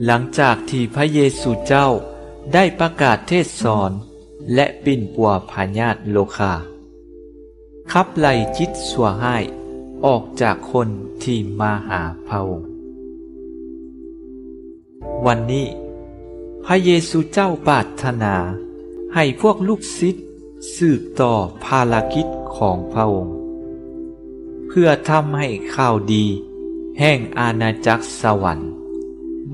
ຫຼັງຈາກທີ່ພະເຢຊູເຈົ້າໄດ້ປະກາດເທດສອນ ແລະ ປິ່ນປົວພະຍາດໂລຄາ, ຂັບໄລ່ຈິດຊົ່ວຮ້າຍອອກຈາກຄົນທີ່ມາຫາພະອົງ. ວັນນີ້, ພະເຢຊູເຈົ້າປາດຖະໜາໃຫ້ພວກລູກສິດສືບຕໍ່ພາລະກິດຂອງພະອົງ, ເພື່ອທຳໃຫ້ຂ່າວດີແຫ່ງອານາຈັກສະຫວັນ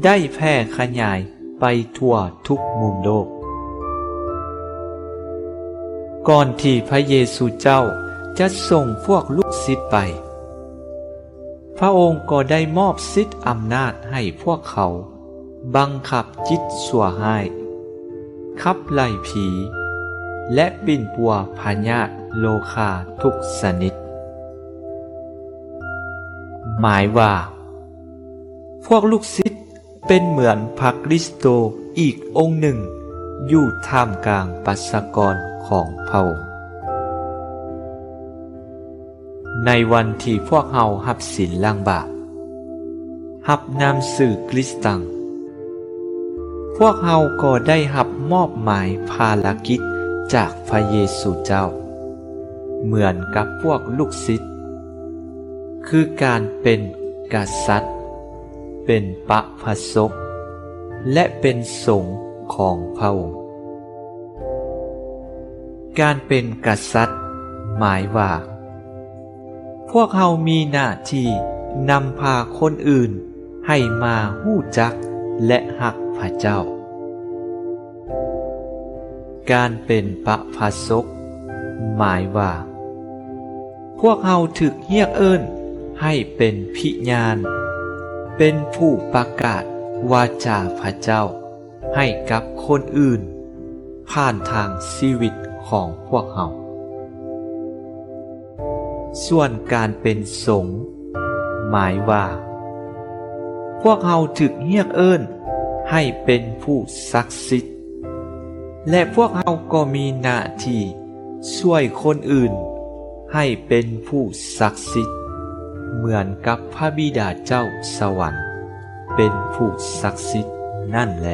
ໄດ້ແຜ່ຂະຫຍາຍໄປທົ່ວທຸກມຸມໂລກ. ກ່ອນທີ່ພະເຢຊູເຈົ້າຈະສົ່ງພວກລູກສິດໄປ, ພະອົງກໍໄດ້ມອບສິດອຳນາດໃຫ້ພວກເຂົາບັງຄັບຈິດຊົ່ວຮ້າຍ, ຂັບໄລ່ຜີ ແລະ ປິ່ນປົວພະຍາດໂລຄາທຸກຊະນິດ. ໝາຍວ່າ ພວກລູກສິດເປັນເໝືອນພະຄຣິສໂຕອີກອົງໜຶ່ງຢູ່ທ່າມກາງປະຊາກອນຂອງພະອົງ. ໃນວັນທີ່ພວກເຮົາຮັບສິນລ້າງບາບ, ຮັບນາມຊື່ຄຣິສຕັງ, ພວກເຮົາກໍໄດ້ຮັບມອບໝາຍພາລະກິດຈາກພະເຢຊູເຈົ້າ ເໝືອນກັບພວກລູກສິດ, ຄືການເປັນກະສັດ, ເປັນປະພາສົກ ແລະ ເປັນສົງຂອງພະອົງ. ການເປັນກະສັດໝາຍວ່າ ພວກເຮົາມີໜ້າທີ່ນຳພາຄົນອື່ນໃຫ້ມາຮູ້ຈັກ ແລະ ຮັກພະເຈົ້າ. ການເປັນປະພາສົກໝາຍວ່າ ພວກເຮົາຖືກຮຽກເອີ້ນໃຫ້ເປັນພິຍານ, ເປັນຜູ້ປະກາດວາຈາພະເຈົ້າໃຫ້ກັບຄົນອື່ນ ຜ່ານທາງຊີວິດຂອງພວກເຮົາ. ສ່ວນການເປັນສົງ ໝາຍວ່າ ພວກເຮົາຖືກຮຽກເອີ້ນໃຫ້ເປັນຜູ້ສັກສິດ ແລະ ພວກເຮົາກໍມີໜ້າທີ່ຊ່ວຍຄົນອື່ນໃຫ້ເປັນຜູ້ສັກສິດ ເໝືອນກັບພະບິດາເຈົ້າສະຫວັນເປັນຜູ້ສັກສິດນັ້ນແລ.